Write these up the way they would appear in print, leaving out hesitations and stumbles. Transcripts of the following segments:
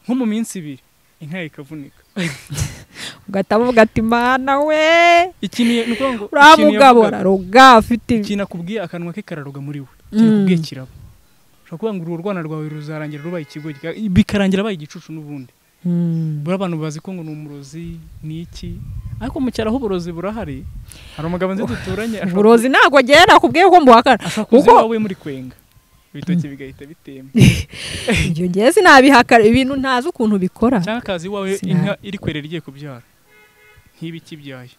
Nko mu minsi ibiri inka ikavunika. Ugahita uvuga ati mana we. Ikintu nuko ngo uramugabo araroga afite ikintu akubwiye akanwa ke kararoga muri we. Ikintu akubwiye kiraba. Ushobora kuvuga ngo uru rwana rwawe ruzarangira rubaye ikigo bikarangira baye igicucu n'ubundi. Buri abantu bazi ko ngo ni umurozi ni iki, ariko mu cyaro aho uburozi burahari. Hari umugabo nzi duturanye uburozi ntabwo agera nakubwiye ko mbuhakana kuko wowe muri kwenga ibitoki bigahita bitemba. Ibyo ngiye sinabihakana, ibintu ntazi ukuntu bikora. Cyangwa akazi wawe inka iri kwerera igiye kubyara ntibikibyaye,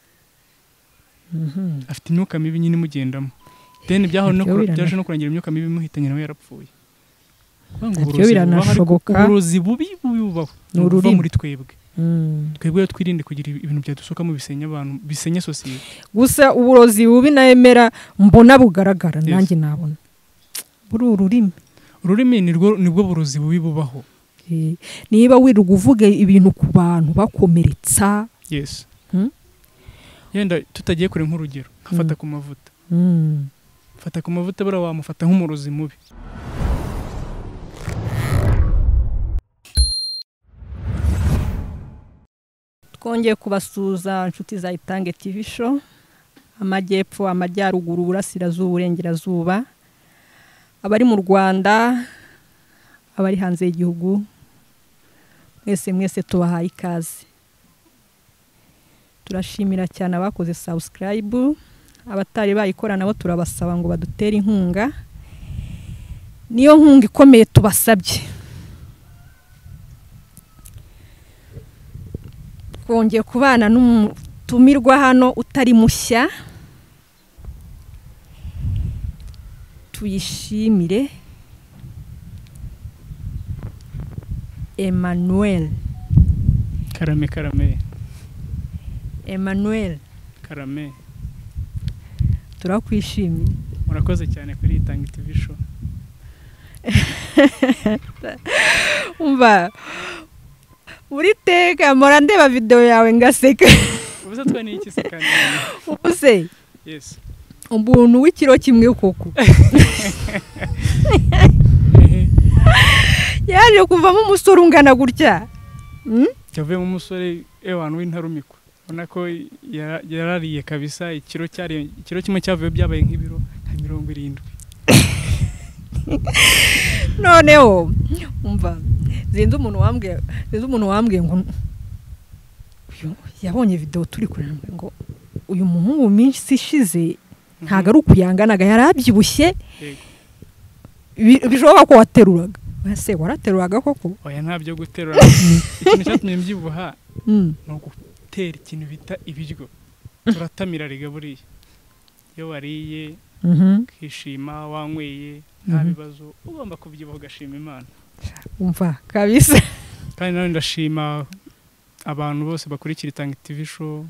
afite imyuka mibi nyine imugendamo. Then byaho no byaje no kurangira imyuka mibi imuhitanye nawe yarapfuye. Uburozi bubi bubi bubaho ni muri twebwe. Twebwe twirinde kugira ibintu byadusoka mu bisenya abantu, bisenya sosiyete. Gusa uburozi bubi naemera mbona bugaragara nanjye nabona buri ururimi. Ururimi nirwo burozi bubi bubaho. Niba wiruga uvuge ibintu ku bantu bakomeretsa. Yes. Yenda tutagiye kure nk'urugero nkafata ku mavuta. Fata ku mavuta bura wamufata nk'umurozi mubi. Twongeye kubasuza inshuti za Itange TV show, amajyepfo, amajyaruguru, uburasirazuba, uburengerazuba, abari mu Rwanda, abari hanze y'igihugu, mwese mwese tubahaye ikaze. Turashimira cyane abakoze subscribe, abatari bayikora nabo turabasaba ngo badutere inkunga. Niyo nkunga ikomeye tubasabye. Twongeye kubana n'umutumirwa hano utari mushya, tuyishimire Emmanuel. Karame karame. Emmanuel Karame, turakwishimiye. Murakoze cyane kuri Itange TV show. Umva uri teka mpora ndeba video yawe ngaseka. Ubuze twa ni iki se kandi? Ubuze. Yes. Umuntu w'ikiro kimwe koko. Yaje kuvamo umusore ungana gutya. Cyavuyemo umusore ewana w'intarumikwa. Ubona ko yarariye kabisa, ikiro cyari ikiro kimwe cyavuye byabaye nk'ibiro nka 70. Noneho umva zinze umuntu wambwiye ngo yabonye video turi kureba ngo uyu muhungu minsi ishize ntago ari ukuyanganaga yarabyibushye bishoboka ko wateruraga. Ese warateruraga koko? Oya ntabyo guterura. Ikintu cyatumye mbyibuha ni ugutera ikintu bita ibiryo. Turatamira rega buriya iyo wariye ukishima wanyweye nta bibazo ugomba kubyibuha ugashima Imana. Umva kabisa. Kandi nawe ndashima abantu bose bakurikira Itange TV show,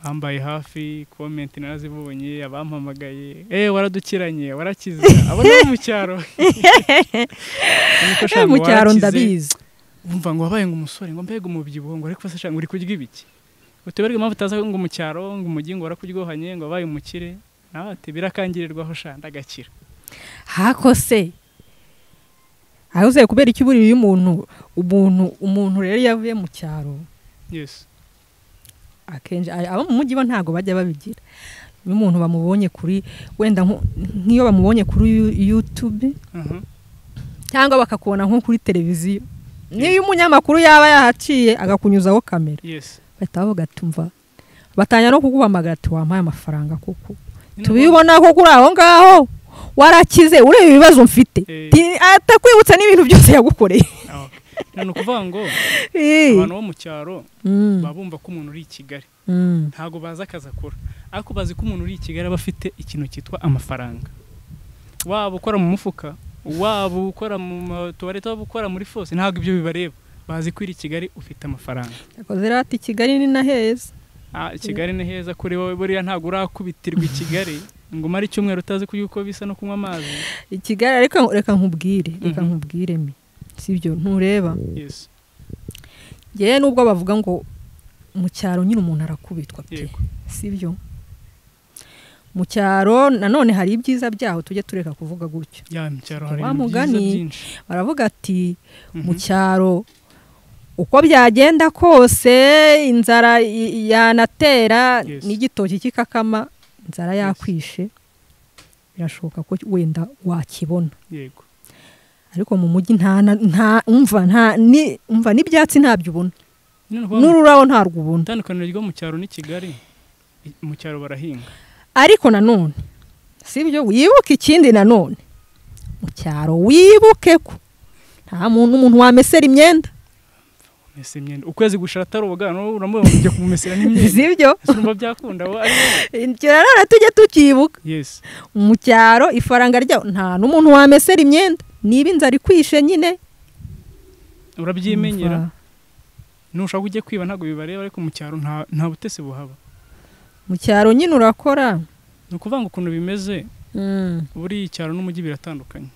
bambaye hafi, comment narazibonye, abampamagaye, waradukiranye, warakize, abo no mu cyaro. Mu cyaro ndabizi. Umva ngo wabaye ngo umusore ngo mbega umubyibuho ngo ariko fasha ngo uri kurya ibiki. Uteberwe impamvu utaza ngo mu cyaro ngo umugi ngo warakuryohanye ngo wabaye umukire, nawe ati birakangirirwaho sha ndagakira. Hako se aho uze kubera iki buri umuntu umuntu rero yavuye mu cyaro. Yes. Akenje abo mu mujyi bo ntago bajya babigira. Iyo umuntu bamubonye kuri wenda nk'iyo bamubonye kuri YouTube cyangwa bakakubona nko kuri televiziyo, niyo umunyamakuru yaba yahaciye agakunyuzaho kamera. Yes. Bahita bavuga tumva batanya no kuguhamagara ati wampaye amafaranga kuko tubibona ko kuri aho ngaho warakize ureba ibibazo mfite, atakwibutsa n'ibintu byose yagukoreye. None ukuvuga ngo abantu bo mu cyaro babumva ko umuntu uri i Kigali ntago bazi akazi akora, ariko bazi ko umuntu uri i Kigali aba afite ikintu cyitwa amafaranga. Waba ukora mu mufuka, waba ukora mu tuwarete, waba ukora muri fose, ntago ibyo bibareba. Bazi ko uri i Kigali ufite amafaranga. Yakoze rati Kigali ni na heza. Kigali ni heza kuri wowe, buriya ntago urakubitirwa i Kigali ngo umare icyumweru utazi kurya uko bisa no kunywa amazi. I Kigali ariko reka nkubwire, reka nkubwire mi. Sibyo ntureba. Yes. Ngewe nubwo bavuga ngo mu cyaro nyine umuntu arakubitwa pe. Sibyo. Mu cyaro nanone hari ibyiza byaho, tujye tureka kuvuga gutyo. Ya mu cyaro hari ibyiza byinshi. Baravuga ati mu cyaro Uko byagenda kose inzara yanatera n'igitoki kikakama inzara yakwishe, birashoboka ko wenda wakibona. Yego. Ariko mu mujyi nta umva nta ni umva n'ibyatsi ntabyo ubona. N'ururabo ntarwo ubona. Itandukaniro ryo mu cyaro ni Kigali, mu cyaro barahinga. Ariko nanone sibyo, wibuke ikindi nanone mu cyaro wibuke ko nta muntu umuntu wamesera imyenda. Mese imyenda ukwezi gushara ataroga no uramubona ujye kumumesera n'imyenda. Sibyo? Urumva byakunda wa ari wowe. Tujye tukibuka. Yes. Mu cyaro ifaranga rya nta n'umuntu wamesera imyenda. Niba inzara ikwishe nyine urabyimenyera. Nushaka ujye kwiba ntago bibareba, ariko mu cyaro nta butesi buhaba. Mu cyaro nyine urakora. Ni ukuvanga ukuntu bimeze. Buri cyaro n'umujyi biratandukanye.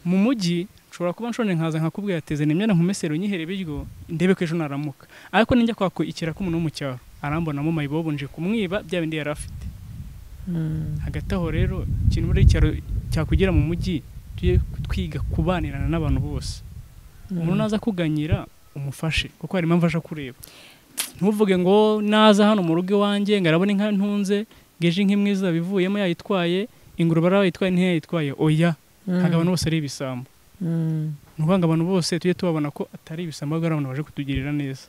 Mu mujyi nshobora kuba nshone nkaza nkakubwira ateze imyenda nkumesero nyihere ibiryo ndebe ko ejo naramuka. Ariko ninjya kwako ikira ko umuntu wo mu cyaro arambonamo mayibobo nje kumwiba bya bindi yari afite. Hagati aho rero ikintu muri cyaro cyakugira mu mujyi tuye twiga kubanirana n'abantu bose. Umuntu naza kuganyira umufashe kuko hari impamvu aje kureba. Ntuvuge ngo naza hano mu rugo iwanjye ngarabona inka ntunze ngeje inka imwe izabivuyemo yayitwaye ingurube arayitwaye ntiyayitwaye. Oya, ntabwo abantu bose ari ibisambo. Nubanga abantu bose tujye tubabona ko atari ibisambo ahubwo ari abantu baje kutugirira neza.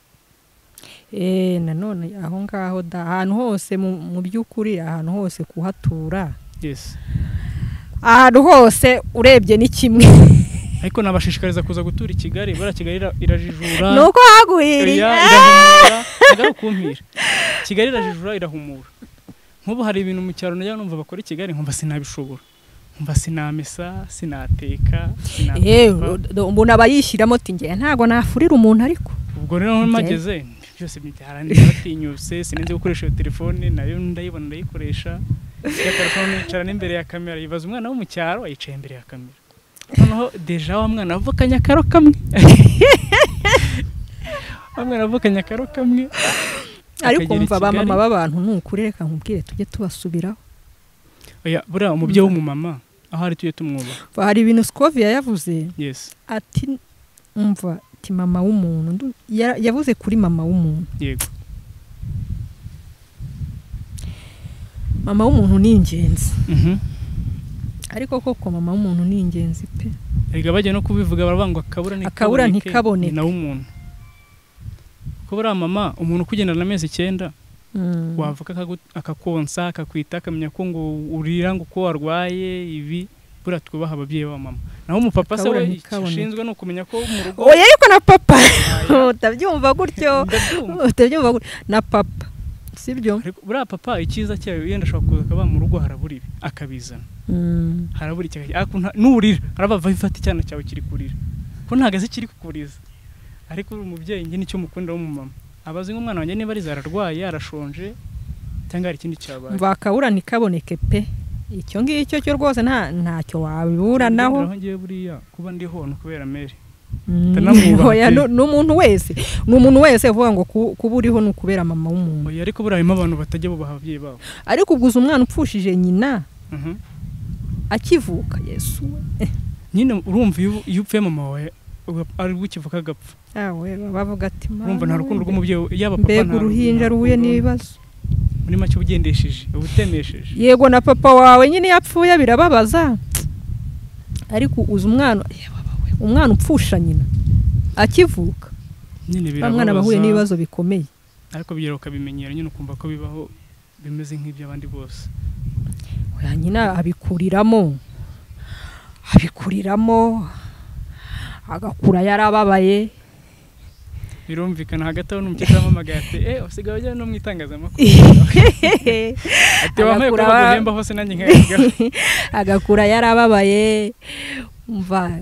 Nanone aho ngaho da ahantu hose mu by'ukuri ahantu hose kuhatura. Yes. Ahantu hose urebye ni kimwe. Ariko nabashishikariza kuza gutura i Kigali, bara Kigali irajijura. Nuko haguhiriye. Irahumura, kumpira. Kigali irajijura irahumura. Nkubu hari ibintu mu cyaro najya numva bakora i Kigali nkumva sinabishobora. Nkumva sinamesa, sinateka, sinateka. Umuntu aba yishyiramo ati nge ntago nafurira umuntu ariko. Ubwo rero mpageze byose byarangiye batinyutse, sinenze gukoresha iyo telefone nayo ndayibona ndayikoresha. Yakarushaho nicara n'imbere ya kamera yibaza umwana wo mu cyaro ayicaye imbere ya kamera. Noneho deja wa mwana avukanye akaro kamwe. Wa mwana avukanye akaro kamwe. Ariko umva ba mama b'abantu nukuri reka nkubwire tujye tubasubiraho. Oya, buriya umubyeyi w'umumama aho ari tujye tumwubaha. Hari ibintu Scovia yavuze. Yes. Ati umva ati mama w'umuntu yavuze kuri mama w'umuntu. Yego. Mama w'umuntu ni ingenzi. Ariko koko mama w'umuntu ni ingenzi pe. Erega bajya no kubivuga baravuga ngo akabura ntikaboneke na w'umuntu. Ko buriya mama umuntu kugendana amezi 9 wavuka akakonsa akakwita akamenya ko ngo urira ngo ko warwaye ibi, buriya twubaha ababyeyi ba mama. Naho umupapa se we ashinzwe no kumenya ko mu rugo. Oya ariko na papa utabyumva gutyo, utabyumva gutyo na papa sibyo. Buriya papa icyiza cyayo yenda ashobora kuza akaba mu rugo harabura ibi akabizana. Harabura iki ariko nurira arabava ifata icyana cyawe kiri kurira ko ntagaze kiri kukuriza. Ariko umubyeyi nge nicyo mukunda w'umumama abazi nk'umwana wanjye niba ariza ararwaye arashonje cyangwa hari ikindi cyabaye. Mva akabura ntikaboneke pe. Icyo ngicyo cyo rwose ntacyo wabiburanaho. Aho ngiye buriya kuba ndiho no kubera mere. Oya, n'umuntu wese ni umuntu wese uvuga ngo kuba uriho ni ukubera mama w'umuntu. Oya, ariko buriya harimo abantu batajya bubaha ababyeyi babo. Ariko ubwo umwana upfushije nyina akivuka Yesu we. Nyine urumva iyo upfuye mama wawe ari ukivuka agapfa. Bavuga ati urumva nta rukundo rw'umubyeyi yaba papa mbega uruhinja ruhuye n'ibibazo. Muri make ubugendesheje ubutemesheje. Yego na papa wawe nyine yapfuye birababaza. Ariko uza umwana upfusha nyina akivuka nyine birababaza. Umwana bahuye n'ibibazo bikomeye. Ariko bigera ukabimenyera nyine ukumva ko bibaho bimeze nk'iby'abandi bose. Oya nyina abikuriramo agakura yarababaye. Birumvikana hagati aho n'umukecuru ampamagaye ati usigaye ujya no mu itangazamakuru. Ati wampaye ko baguhemba hose nanjye nkayaga. Agakura yarababaye umva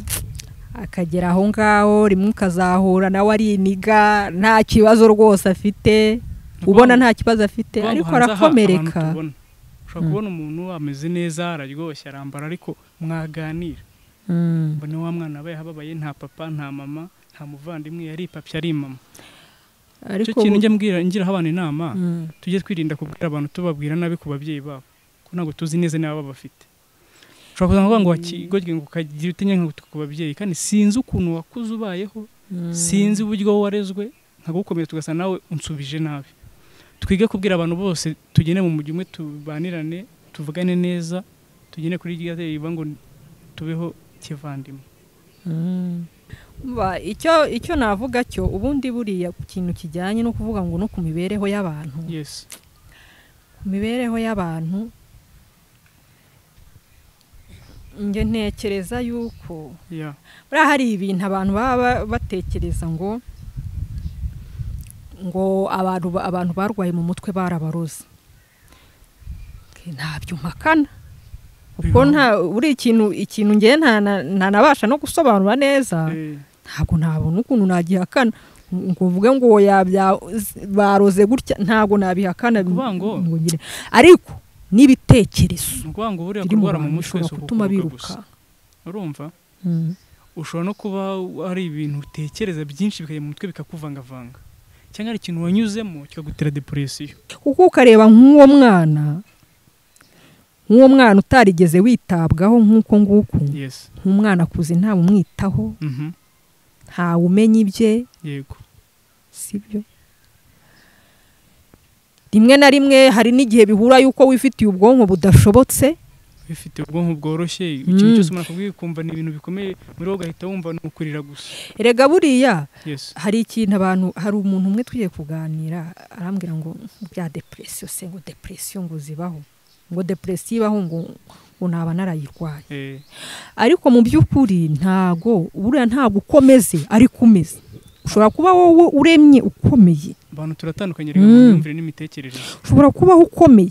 akagera aho ngaho rimwe ukazahura nawe ari iniga nta kibazo rwose afite, ubona nta kibazo afite ariko arakomereka. Ushobora kubona umuntu ameze neza araryoshye arambara ariko mwaganira mbona wa mwana abaye ababaye nta papa nta mama nta muvandimwe yari papya ari mama. Ariko kintu njye mbwira ngiraho abantu inama tujye twirinda kubwira abantu tubabwira nabi ku babyeyi babo ko ntabwo tuzi neza niba babafite. Ushobora kuza ngo wakigorye ngo ukagira utinya nka ku babyeyi kandi sinzi ukuntu wakuze ubayeho, Sinzi uburyo warezwe nkagukomeretsa ugasa nawe unsubije nabi. Twige kubwira abantu bose tugende mu mujyi umwe, tubanirane, tuvugane neza, tugende kuri rya ngo tubeho kivandimwe. Icyo navuga cyo ubundi buriya ku kintu kijyanye no kuvuga ngo no ku mibereho y'abantu. Yes. Ku mibereho y'abantu nge ntekereza yuko buriya hari ibintu abantu baba batekereza ngo abantu barwaye mu mutwe barabaroze. Ntabyo mpakana. Kuko nta uri ikintu nge ntanabasha no gusobanura neza. Ntabwo nabona ukuntu nagihakana ngo uvuge ngo yabya baroze gutya, ntabwo nabihakana ngo ngire. Ariko n'ibitekerezo ngo buriya kurwara mu mutwe gutuma biruka. Urumva? Ushobora no kuba ari ibintu utekereza byinshi bikajya mu mutwe bikakuvangavanga, cyangwa ari ikintu wanyuzemo kikagutera depression. Kuko ukareba nk'uwo mwana utarigeze witabwaho nk'uko nguko. Yes. Nk'umwana akuze nta umwitaho. Nta umenya ibye. Yego. Sibyo? Rimwe na rimwe hari n'igihe bihura yuko wifitiye ubwonko budashobotse, wifitiye ubwonko bworoshye, ikintu cyose umuntu akubwiye ukumva ni ibintu bikomeye muri wowe ugahita wumva nukurira gusa. Erega buriya hari ikintu abantu, hari umuntu umwe tugiye kuganira arambwira ngo bya depression se, ngo depression ngo zibaho, ngo depression ibaho ngo naba narayirwaye. Ariko mu by'ukuri ntago buriya ntago ukomeze ariko umeze. Ushobora kuba wowe uremye ukomeye. Abantu turatandukanye rega mu myumvire n'imitekerereze. Ushobora kubaho ukomeye,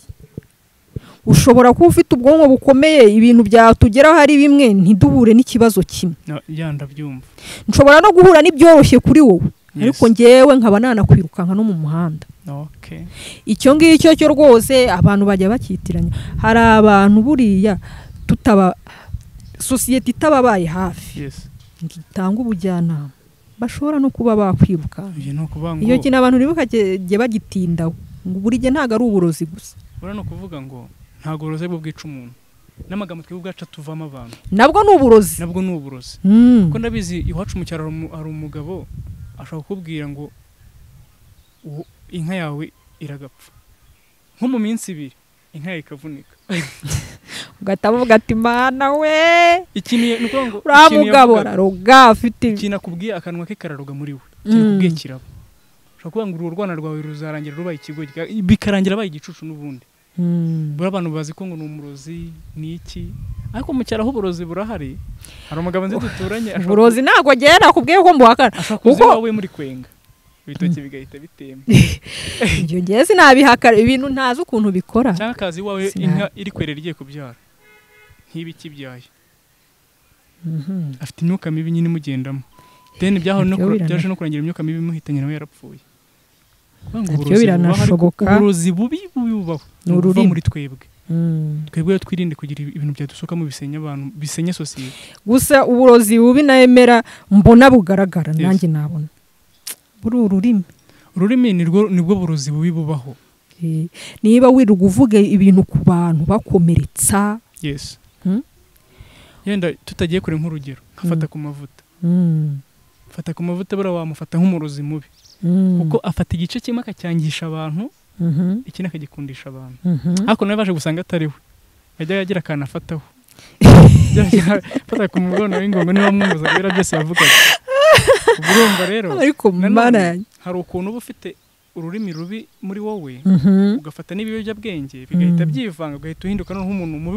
ushobora kuba ufite ubwonko bukomeye, ibintu byatugeraho hari bimwe ntiduhure n'ikibazo kimwe. Ya ndabyumva. Nshobora no guhura n'ibyoroshye kuri wowe, ariko ngewe nkaba nanakwirukanka no mu muhanda. Okay. Icyo ngicyo cyo rwose abantu bajya bakitiranya. Hari abantu buriya tutaba society itababaye hafi. Yes. Ngitanga ubujyanama bashobora no kuba bakwiruka. Iyo kintu abantu ntibukajye bagitinda ngo buri gihe ntago ari uburozi gusa. Bura no kuvuga ngo ntago uburozi bwo bwica umuntu. N'amagambo twebwe ubwacu tuvamo abantu. Nabwo ni uburozi. Nabwo ni uburozi. Kuko ndabizi iwacu mu cyaro hari umugabo ashobora kukubwira ngo inka yawe iragapfa. Nko mu minsi ibiri inka yawe ikavunika. Ugahita uvuga ati mana we. Ikintu nuko ngo uriya mugabo araroga afite ikintu akubwiye akanwa ke kararoga muri we. Ikintu akubwiye kiraba. Ushobora kuvuga ngo uru rwana rwawe ruzarangira rubaye ikigo bikarangira abaye igicucu n'ubundi. Buriya abantu bazi ko ngo ni umurozi ni iki, ariko mu cyaro aho uburozi burahari. Hari umugabo nzi duturanye uburozi ntabwo agera nakubwiye ko mbuhakana kuko wowe muri kwenga ibitoki bigahita bitemba. Ibyo ngiye sinabihakana, ibintu ntazi ukuntu bikora. Cyangwa akazi iwawe inka iri kwerera igiye kubyara ntibikibyaye, afite imyuka mibi nyine imugendamo. Then byaje no kurangira imyuka mibi imuhitanye nawe yarapfuye. Uburozi bubi bubaho buva muri twebwe. Twebwe twirinde kugira ibintu byadusoka mu bisenya abantu, bisenya sosiyete. Gusa uburozi bubi naemera mbona bugaragara nanjye nabona buri ururimi. Ururimi nirwo burozi bubi bubaho. Niba wirirwa uvuga ibintu ku bantu bakomeretsa. Yes. Yenda tutagiye kure nk'urugero nkafata ku mavuta. Fata ku mavuta bura wamufata nk'umurozi mubi. Kuko afata igice kimwe akacyangisha abantu, ikindi akagikundisha abantu. Ariko nawe baje gusanga atari we. Yajyaga agira akantu afataho. Fata ku mugono w'ingongo niba mwumva bera byose yavugaga. Urumva rero ariko mana hari ukuntu uba ufite ururimi rubi muri wowe, ugafata n'ibiyobyabwenge bigahita byivanga ugahita uhinduka nk'umuntu mubi,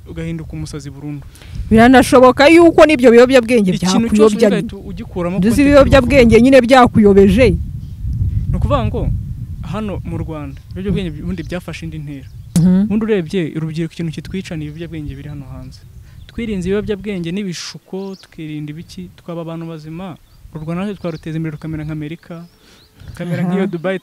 ugahinduka umusazi burundu. Biranashoboka yuko n'ibyo biyobyabwenge byakuyobya, ugikuramo ibiyobyabwenge nyine byakuyobeje. Ni ukuvuga ngo hano mu Rwanda ibiyobyabwenge ubundi byafashe indi ntera. Ubundi urebye urubyiruko ikintu kitwica ni ibiyobyabwenge biri hano hanze. Twirinze ibiyobyabwenge n'ibishuko, tukirinda ibiki, twaba abantu bazima. U Rwanda natwe twaruteza imbere rukamera nka Amerika, kamera nk'iyo Dubai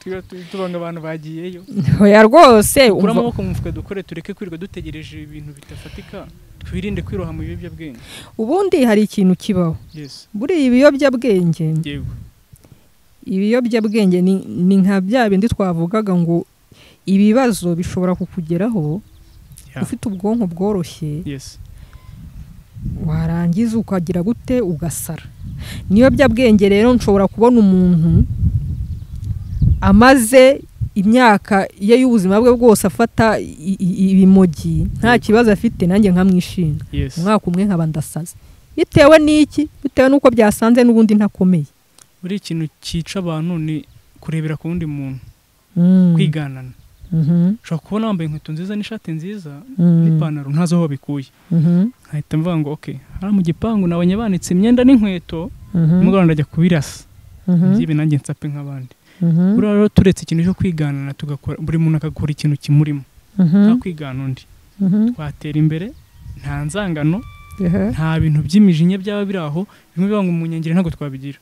tubanga abantu bagiyeyo. Oya rwose ukura amaboko mu mufuka dukore, tureke kwirirwa dutegereje ibintu bidafatika, twirinde kwiroha mu biyobyabwenge. Ubundi hari ikintu kibaho. Yes. Buri ibiyobyabwenge. Yego. Ibiyobyabwenge ni nka bya bindi twavugaga ngo ibibazo bishobora kukugeraho ufite ubwonko bworoshye. Yes. Warangiza ukagira gute ugasara. Niyobyabwenge rero nshobora kubona umuntu amaze imyaka ye y'ubuzima bwe bwose afata ibimogi nta kibazo afite, nanjye nkamwishinga umwaka umwe nkaba ndasaza. Bitewe n'iki? Bitewe n'uko byasanze n'ubundi ntakomeye. Buri kintu cyica abantu ni kurebera ku wundi muntu, kwiganana. Ushobora kubona wambaye inkweto nziza n'ishati nziza n'ipantaro ntazi aho babikuye, nkahita mvuga ngo okay, hariya mu gipangu nabonye banitse imyenda n'inkweto, nimugoroba ndajya kubirasa ngibi nanjye nsape nk'abandi. Buriya rero turetse ikintu cyo kwiganana, tugakora buri muntu akakora ikintu kimurimo, nta kwigana undi, twatera imbere, nta nzangano, nta bintu by'imijinya byaba biri aho, bimwe biba ngo umunyangire ntabwo twabigira.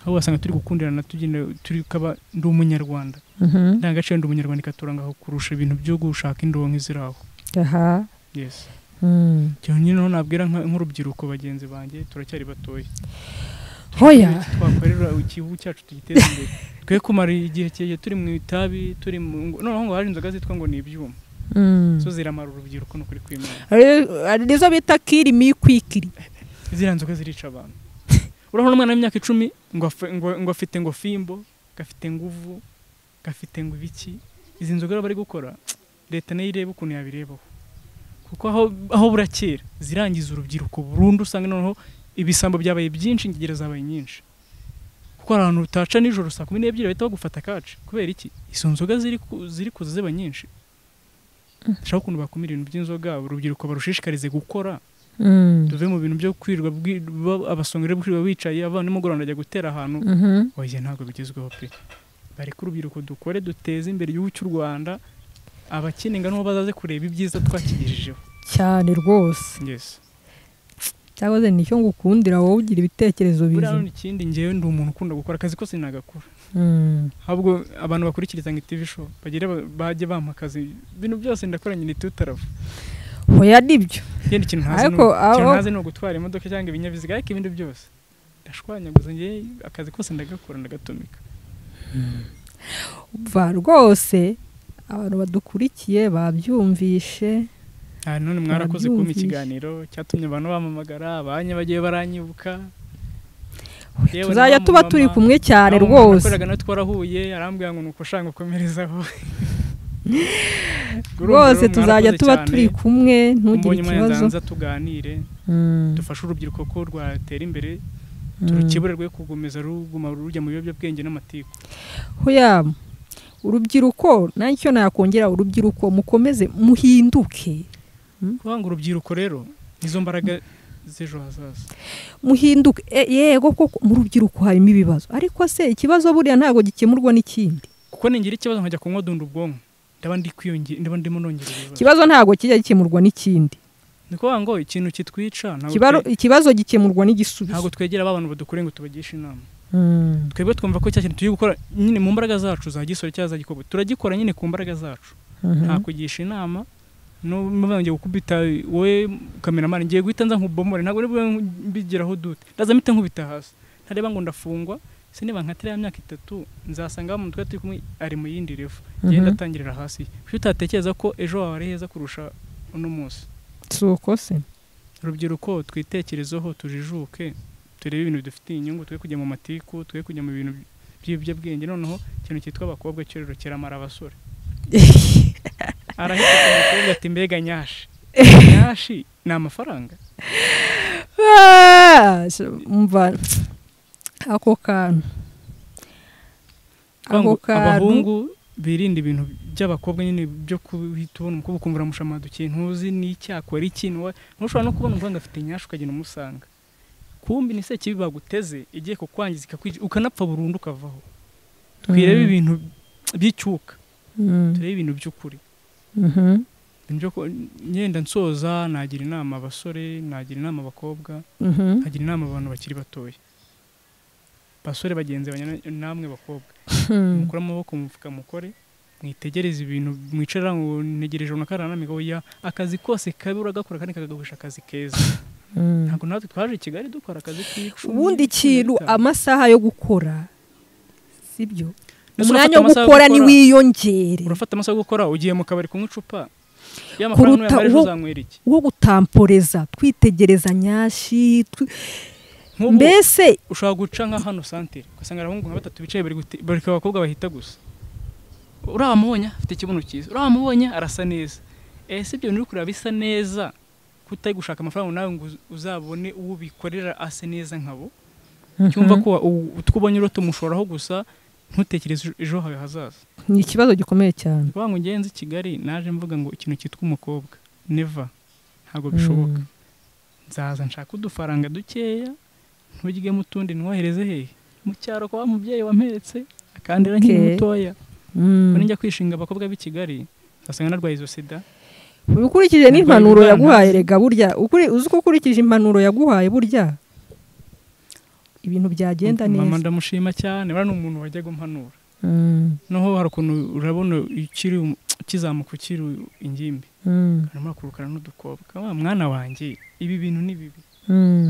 Aho wasanga turi gukundirana, tugenda turi kaba ndi umunyarwanda, ndangagaciro ndi umunyarwanda ikaturanga aho kurusha ibintu byo gushaka indonke ziri aho. Yes. Cyo nyine no nabwira nk'urubyiruko bagenzi banjye, turacyari batoya. Hoya twakorera igihugu cyacu tugiteza imbere. Twe kumara igihe kirekire turi mu itabi, turi mu noneho ngo hari inzoga zitwa ngo ni ibyuma. So ziramara urubyiruko no kuri kwimana. Hari nizo bita kiri mi kwikiri. Ziriya nzoga zirica abantu. Urabona umwana w'imyaka 10 ngo afite ngo fimbo, gafite nguvu, gafite ngo ibiki. Izi nzoga bari gukora leta nayo irebe ukuntu yabirebaho. Kuko aho burakera zirangiza urubyiruko burundu, usanga noneho ibisambo byabaye byinshi, ingegera zabaye nyinshi. Kuko ahantu utaca nijoro saa 12 bahita bagufata kaci. Kubera iki? Izo nzoga ziri kuza ziba nyinshi. Shaka ukuntu bakumira ibintu by'inzoga, urubyiruko barushishikarize gukora. Tuve mu bintu byo kwirwa abasongere kwirwa bicaye abana nimugoroba ndajya gutera ahantu. Oya ntabwo bigezweho pe. Bari ku rubyiruko dukore duteze imbere igihugu cy'u Rwanda, abakininga n'uwo bazaze kureba ibyiza twakigejejeho. Cyane rwose. Yes. Cyakoze nicyo ngukundira wowe ugira ibitekerezo bizima. Buriya n'ikindi ngewe ndi umuntu ukunda gukora akazi kose nagakora. Ahubwo abantu bakurikiriza ngo TV show bagire bajye bampa akazi, ibintu byose ndakora nyine tutaravu. Hoya nibyo. Ikindi kintu ntazi no gutwara imodoka cyangwa ibinyabiziga, ariko ibindi byose ndashwanyaguza ngewe akazi kose ndagakora ndagatumika. Umva rwose abantu badukurikiye babyumvishe. None mwarakoze kumpa ikiganiro cyatumye abantu bamamagara, abanye bagiye baranyibuka. Tuzajya tuba turi kumwe cyane rwose. Nakoraga natwe twarahuye, arambwira ngo nuko ushaka gukomerezaho. Rwose tuzajya tuba turi kumwe, ntugire ikibazo. Nza tuganire, dufashe urubyiruko ko rwatera imbere, turukebure rwe kugomeza ruguma rujya mu biyobyabwenge n'amatiku. Hoya urubyiruko nacyo nakongera, urubyiruko mukomeze muhinduke. Kuvuga ngo urubyiruko rero nizo mbaraga z'ejo hazaza. Muhinduke. Yego koko mu rubyiruko harimo ibibazo, ariko se ikibazo buriya ntabwo gikemurwa n'ikindi. Kuko ningira ikibazo nkajya kunywa dunda ubwonko, ndaba ndi kwiyongera, ndaba ndimo nongera ibibazo. Ikibazo ntabwo kijya gikemurwa n'ikindi. Ni kuvuga ngo ikintu kitwica ikibazo gikemurwa n'igisubizo. Ntabwo twegera abantu badukure ngo tubagishe inama. Twebwe twumva ko cya kintu turi gukora nyine mu mbaraga zacu za gisore cyangwa za gikobwa, turagikora nyine ku mbaraga zacu. Nta kugisha inama. No mbangiye gukubita wowe cameraman ngiye guhita nza nkubomore, ntabwo nibwo mbigiraho dute, ndaza mpita nkubita hasi, ntareba ngo ndafungwa. Se niba nkatira ya myaka 3 nzasanga mu twe turi kumwe ari mu yindi level, ngenda atangirira hasi. Kuki utatekereza ko ejo wawe ari heza kurusha uno munsi? Suko se urubyiruko twitekerezeho, tujijuke, turebe ibintu bidufitiye inyungu, twe kujya mu matiku, twe kujya mu bintu by'ibiyobyabwenge. Noneho ikintu cyitwa abakobwa cyo rero kiramara abasore. Arahita umukobwa ati mbega nyashi. Nyashi ni amafaranga. Umva ako kantu. Abahungu birinda ibintu by'abakobwa nyine byo kuhita ubona umukobwa ukumva uramushamadukiye, ntuzi n'icyakora ikintu, ntushobora no kubona umukobwa afite nyashi ukagenda umusanga. Kumbi ni se kibi baguteze igiye kukwangiza ikakwica ukanapfa burundu ukavaho. Twirebe ibintu by'icyuka. Turebe ibintu by'ukuri. Ngenda nsoza nagira inama abasore, nagira inama abakobwa, nagira inama abantu bakiri batoya. Basore bagenzi namwe bakobwa, mukure amaboko mu mufuka mukore, mwitegereze ibintu, mwicara ngo ntegereje runaka oya, akazi kose kabi uragakora kandi kakaguhisha akazi keza. Ntabwo natwe twaje i Kigali dukora akazi k'icumi. Ubundi ikintu amasaha yo gukora sibyo, umwanya wo gukora ni wiyongere. Urafata amasaha yo gukora ugiye mu kabari kunywa icupa y'amafaranga n'uyu uzanywera iki? Wo gutamporeza twitegereza nyashi Mbese ushobora guca nka hano santere ugasanga abahungu nka batatu bicaye bari abakobwa bahita gusa. Uramubonye afite ikibuno cyiza, uramubonye arasa neza. Ese ibyo bintu uri kureba bisa neza kutari gushaka amafaranga nawe ngo uzabone uwo bikorera ase neza nkabo? Cyumva ko utwubonye uro tumushoraho gusa ntutekereze ejo hawe hazaza. Ni ikibazo gikomeye cyane. Kuba ngo ngenze i Kigali naje mvuga ngo ikintu cyitwa umukobwa never, ntabwo bishoboka. Nzaza nshaka udufaranga dukeya ntugigemo utundi nwohereze hehe mu cyaro kwa mubyeyi wampetse akandira nkiri mutoya. Njya kwishinga abakobwa b'i Kigali basanga narwaye izo sida. Ukurikije n'impanuro yaguhaye rega burya uzi ko ukurikije impanuro yaguhaye burya ibintu byagenda neza. Mama ndamushima cyane, bari n'umuntu wajyaga umpanura. Noho hari ukuntu urabona ukiri kizamuka ukiri ingimbi arimo akurukana n'udukobwa, wa mwana wanjye ibi bintu ni bibi.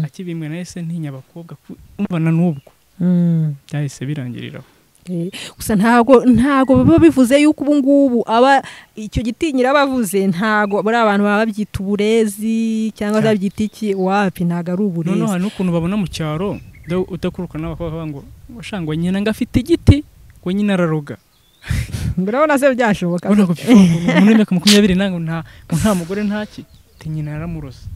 Akibimbwe nahise ntinya abakobwa umva na n'ubwo byahise birangiriraho. Gusa ntago biba bivuze yuko ubu ngubu aba icyo gitinyira bavuze, ntago bari abantu baba babyita uburezi cyangwa babyita iki, wapi ntago ari uburezi. Noneho hari n'ukuntu babona mu cyaro udakuruka n'abakobwa ngo washangwa nyina ngo afite igiti ngo nyina araroga. Urabona se byashoboka? Umuntu w'imyaka 20 ntabwo nta mugore ntaki ati nyina yaramuroze.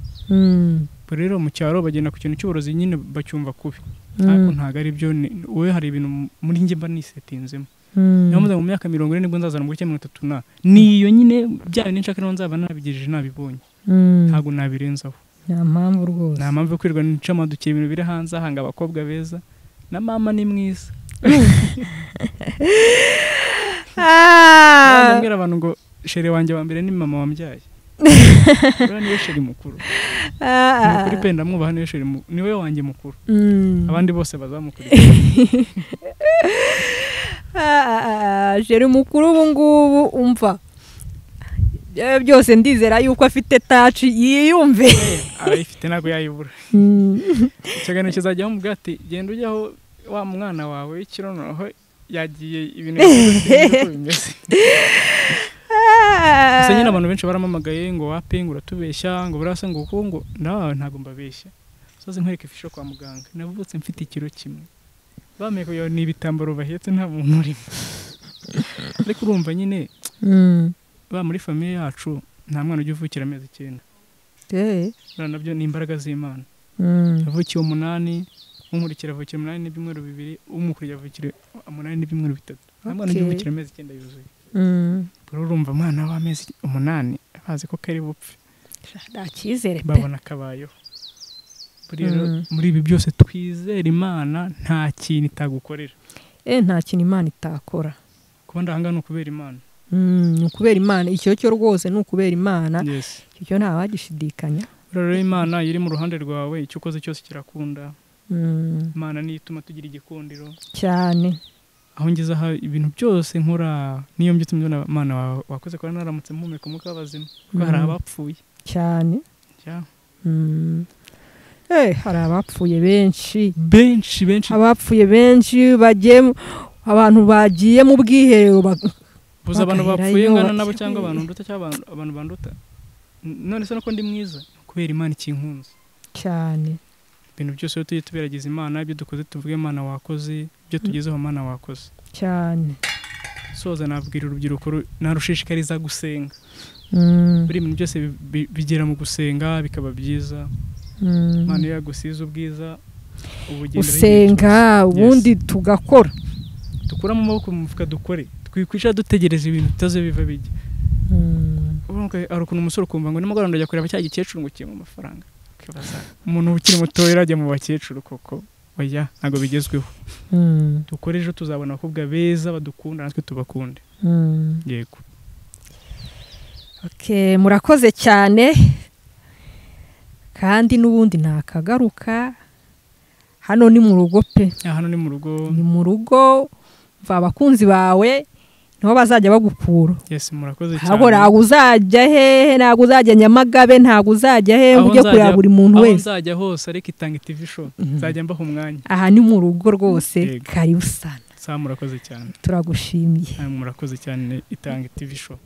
Rero mu cyaro bagenda ku kintu cy'uburozi nyine bacyumva kubi, ariko ntago ari byo. Wowe hari ibintu muri njye mba nisetinzemo. Niyo mpamvu mu myaka 40 nibwo nzazana umugore cyangwa 30 niyo nyine bya bintu nshaka niho nzaba nabigejeje nabibonye. Ntago nabirenzaho. Nta mpamvu rwose. Nta mpamvu yo kwirirwa nica amadukiye ibintu biri hanze ahanga abakobwa beza na mama ni mwiza. Ndabwira abantu ngo shere wanjye wa mbere ni mama wambyaye. Uriya niwe sheri mukuru. Ni ukuri pe ndamwubaha, niwe sheri niwe wanjye mukuru. Abandi bose bazamukurikira. Sheri mukuru ubu ngubu umva byose ndizera yuko afite touch yiyumve. Arayifite ntabwo yayibura. Ikiganiro kizajyaho umubwira ati genda ujyaho wa mwana wawe w'ikironoho yagiye ibintu bimeze. Gusa nyine abantu benshi baramamagaye ngo wapi ngo uratubeshya ngo burasa ngo uko ngo ntabwo mbabeshya. Soze nkwereke ifisho kwa muganga navutse mfite ikiro kimwe. Bameye ko ni ibitambaro bahetse nta muntu urimo. Ariko urumva nyine ba muri famille yacu nta mwana ujya uvukira amezi 9. Nabyo ni imbaraga z'Imana. Avukiye 8, umurikira avukira 8 n'ibyumweru 2, umukurikira avukira 8 n'ibyumweru 3. Nta mwana ujya uvukira amezi 9 yuzuye. Urumva umwana w'amezi 8 bazi ko kari bupfe. Nta cyizere pe. Babona kabayeho. Muri ibi byose twizera Imana nta kintu itagukorera. Nta kintu Imana itakora. Kuba ndahanga ni ukubera Imana. Ni ukubera Imana, icyo cyo rwose ni ukubera Imana. Icyo cyo nta wagishidikanya. Rero Imana iri mu ruhande rwawe icyo ukoze cyose kirakunda. Imana niyo ituma tugira igikundiro cyane. Aho ngeze aha ibintu byose nkora niyo mbyutse mbona Imana wakoze ko naramutse mpumeka umwuka w'abazima kuko hari abapfuye cyane. Hari abapfuye benshi benshi benshi, abapfuye benshi bagiye, abantu bagiye mu bwiherero buza abantu bapfuye ngana nabo cyangwa abantu nduta cyangwa abantu banduta. None se nuko ndi mwiza kubera Imana ikinkunze cyane. Ibintu byose tujye tuberageza Imana, ibyo dukoze tuvuge Imana wakoze, ibyo tugezeho Imana wakoze cyane. Soza nabwira urubyiruko narushishikariza gusenga. Buri bintu byose bigera mu gusenga bikaba byiza. Imana yagusize ubwiza ubugenda usenga ubundi tugakora, dukura mu maboko mu mufuka dukore, twikwica dutegereje ibintu bitaze biva bijya. Ari ukuntu umusore ukumva ngo nimugoroba ndajya kureba cya gikecuru ngo kiye mu mafaranga. Ukibaza umuntu ukiri muto yarajya mu bakecuru koko? Oya ntabwo bigezweho. Dukore ejo tuzabona abakobwa beza badukunda natwe tubakunde. Yego. Okay, murakoze cyane. Kandi n'ubundi ntakagaruka hano ni mu rugo pe. Hano ni mu rugo. Ni mu rugo mva abakunzi bawe niho bazajya bagukura. Yes, murakoze cyane. Ntabwo ntabwo uzajya hehe, ntabwo uzajya Nyamagabe, ntabwo uzajya hehe ujye kureba buri muntu wese. Aho nzajya hose ariko Itange TV show nzajya mbaha umwanya. Aha ni mu rugo rwose, karibu sana. Sa murakoze cyane. Turagushimiye. Murakoze cyane Itange TV show.